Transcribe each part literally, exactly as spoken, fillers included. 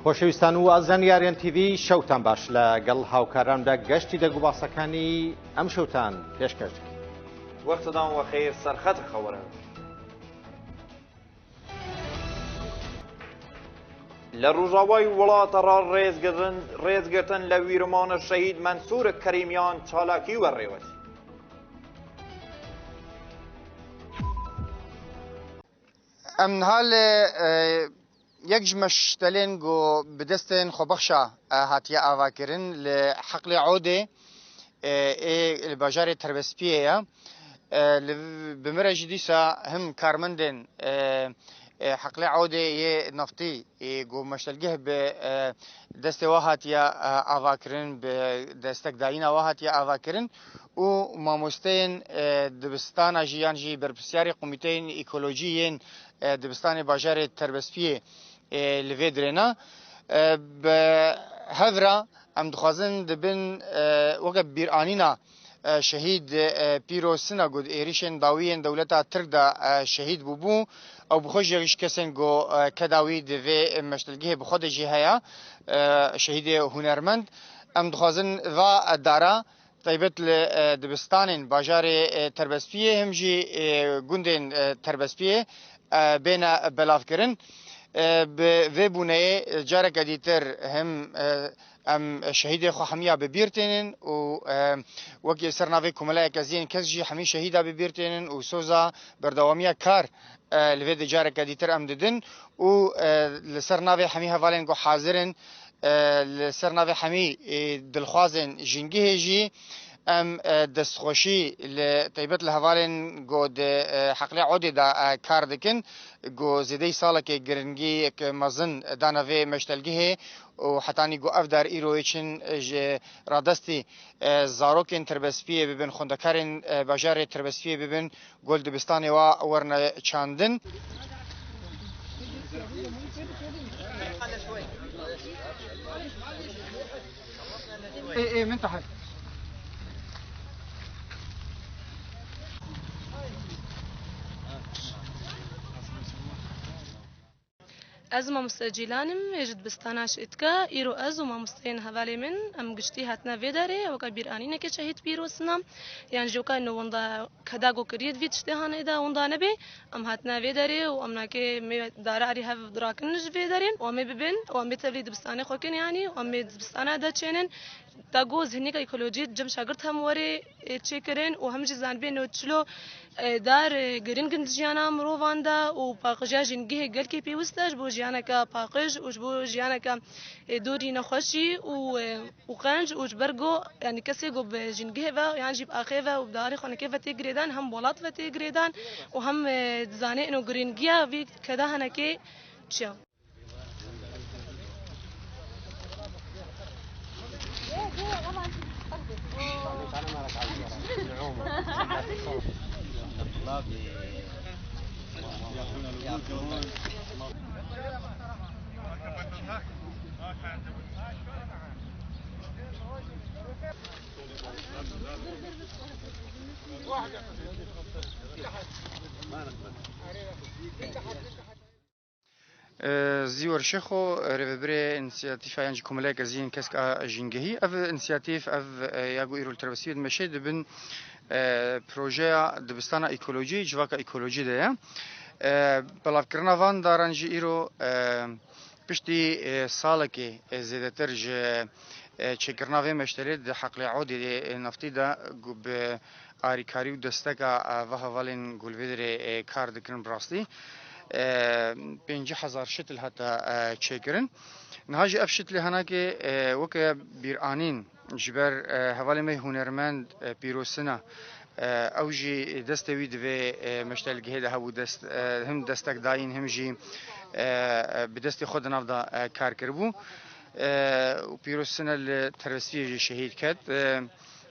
خۆشەویستان و ئازیزانی ئاریان تیڤی، شەوتان باش. لەگەڵ هاوکاراندا گەشتی دەنگ و باسەکانی ئەم شەوتان پێشکەش دەکەین. وەختتان وەخێر، سەرخەت خەوەرە. لە ڕوژاوای وڵاتە ڕا ڕێزگرن، ڕێزگرتن لە ویرمانە شەهید مەنسوور کەریمیان چالاکی وەڕێوەچی. Em niha li, e, yek ji meştelên ku bi destên xwebexşa, e, hatiye avakirin li Heqlê Odê, e, ê li bajarê Terbespiyê ye. E, li, bi min re jî dîsa him karmendên, e, e, Heqlê Odê yê naftî, e, ku meştelgeh bi, e, destê wa hatiye, e, avakirin, bi destekdayîna wa hatiye avakirin û mamosteyên, e, dibistana jî yan jî berpirsyarê komîteyên ekolojî yên, e, dibistanê bajarê Terbespiyê, e, li vê dirêna. E, bi hev re em dixwazin di bin, e, weke bîranîna, e, şehîd, e, Pîro Sina ku di êrişên dawî yên dewleta Tirk de, e, şehîd bûbû. Ew bi xwe jî yek ji kesên ku, e, keda wî di vê meştelgehê bi xwe de jî heye, e, şehîdê hunermend. Em dixwazin va dara taybet li, e, dibistanên bajarê, e, Terbespiyê him jî, e, gundên, e, Terbespiyê, e, bêne belavkirin. E, bi vê bûneyê, e, careke dîtir him, e, em şehîdê xwe hemiya bi bîr tênin û, e, wekî ser navê Komeleya Keziyên Kesk jî hemî şehîda bi bîr tênin û soza berdewamiya kar, e, li vê de careke dîtir em didin û, e, li ser navê hemî hevalên ku hazir in, e, li ser navê hemî, e, dilxwazên jîngihê jî em, e, destxweşî li taybet li hevalên ku di, e, Heqlê Odê de, e, kar dikin, ku zêdeyî salekê giringiyek mezin dane vê meştelgihê û hetanî ku ev dar îro yê çin ji radestî, e, zarokên Terbespiyê bibin, xwendekarên, e, bajarê Terbespiyê bibin, ku li dibistanê wa werine çandin. Ê, ê, min tahet. Ez mamoste Cîlan im, ê ji dibistana Şêtika. Îro ez û mamosteyên hevalê min, em giştî hatine vê derê, weke bîranîneke şehîd Pîro Sina, yan jî weke nû winda keda ku kiriye di vî tiştê hanê de winda nebe. Em hatine vê derê û em nake mê dara erî hev dirakin ji vê derê û em ê bibin û em ê tevlî dibistanê xwe kin, yanî û em ê dibistana de çênin. Ta ku zihniyeka ekolojî cem şagirt hem were, e, çêkirin û hem jî zanibê no çilo, e, dar, e, giring in di jiyana mirovan de û paqijiya jîngihê gelkî pêwist e ji bo jiyaneke paqij û ji bo jiyaneke, e, dorî nexweşî û, e, û qenc û ji ber ku, yanî kesê ku bi jîngihê ve yan jî bi axê ve û bi darê xwenekê ve tê girêdan, hem welat ve tê girêdan û hem, e, dizane ino girîngiya vî keda henekê çi ye. Zîwer Şêxo, rêvebirê însiyatîfa yan jî Komeleya Keziyên Kesk a Jîngehî. Ev însiyatîf, ev, e, ya ku îro li Terbesî dimeşe, di bin, e, projeya dibistana ekolojî, civaka ekolojî de ye. E, belavkirina van daran jî îro, e, piştî, e, salekê, e, zêdetir ji, e, çêkirina vê meştelê di Heqlê Odê, e, naftî de gu-, bi arîkarî û desteka, e, va hevalên ku li vê derê, e, kar dikirin bi rastî, e, pêncî hezar şitil hate, e, çêkirin. Niha jî ev şitilê henekê, e, weke bîranîn ji ber, e, hevalê me hunermend, e, Pîro Sina, e, ew jî destê wî di vê, e, meştelgehê de hebû, dest, e, him destek dayîn, him jî, e, e, bi destê xwe di nav de, e, kar kiribû. E, û Pîro Sina li Terbesiyê jî şehîd ket. E,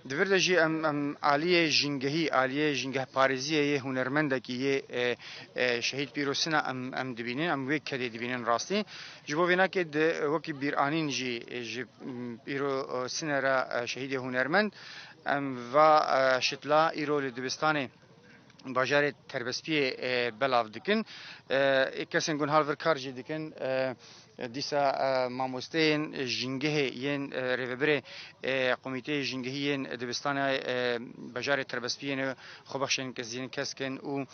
Di vir de jî em, em aliyê jîngehî, aliyê jîngehparêziyê yê hunermendekî yê, e, e, şehîd Pîro Sina em, em dibînin, em wê kedê dibînin rastî. Ji bo vê nakê di, wekî bîranîn jî, e, ji, m, Pîro, e, Sine re, e, şehîdê hunermend, em va, e, şitla îro li dibistanê bajarê Terbespiyê, e, belav dikin. E, kesên ku niha li vir kar jî dikin, e, dîsa, e, mamosteyên jîngehê yên, e, rêvebirê, e, komîteyê jîngehî yên dibistana, e, bajarê Terbespiyê yên xwe bexşên kes, yên kesk in û,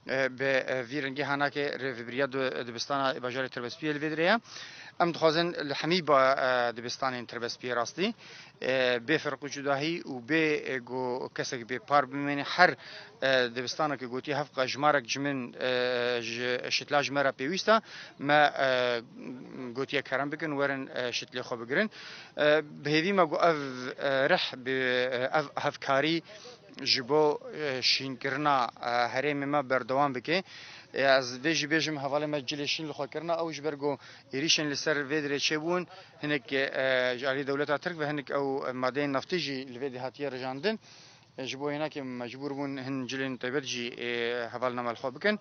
e, bi, e, vî rengî hanakê rêvebiriya di-, dibistana bajarê Terbespiyê li vê dirê ye. Em dixwazin li hemî ba-, e, dibistanên Terbespiyê rastî, e, bê ferq û cudahî û bê, e, ku kesek bê par bimêne, her, e, dibistaneke gotiye hevqa jimarek ji min, e, ji şitla ji me re pêwîst e, me, e, gotiye kerem bikin, werin, e, şitlê xwe bigirin. E, bi hêvî me ku ev, e, rih bi, e, ev hevkarî ji bo, e, şînkirina, e, herêmê me berdewam bike. E, ez vê jî bêjim, hevalê me cilê şîn li xwe kirine, ew ji ber ku êrîşên li ser vê dirê çêbûn, hinek, e, ji alî dewleta Tirk ve hinek ew madeyên neftî jî li vê dê hatiye rijandin. E, ji bo hênakê mecbûr bûn hin cilên taybet jî, e, hevalna me li xwe bikin.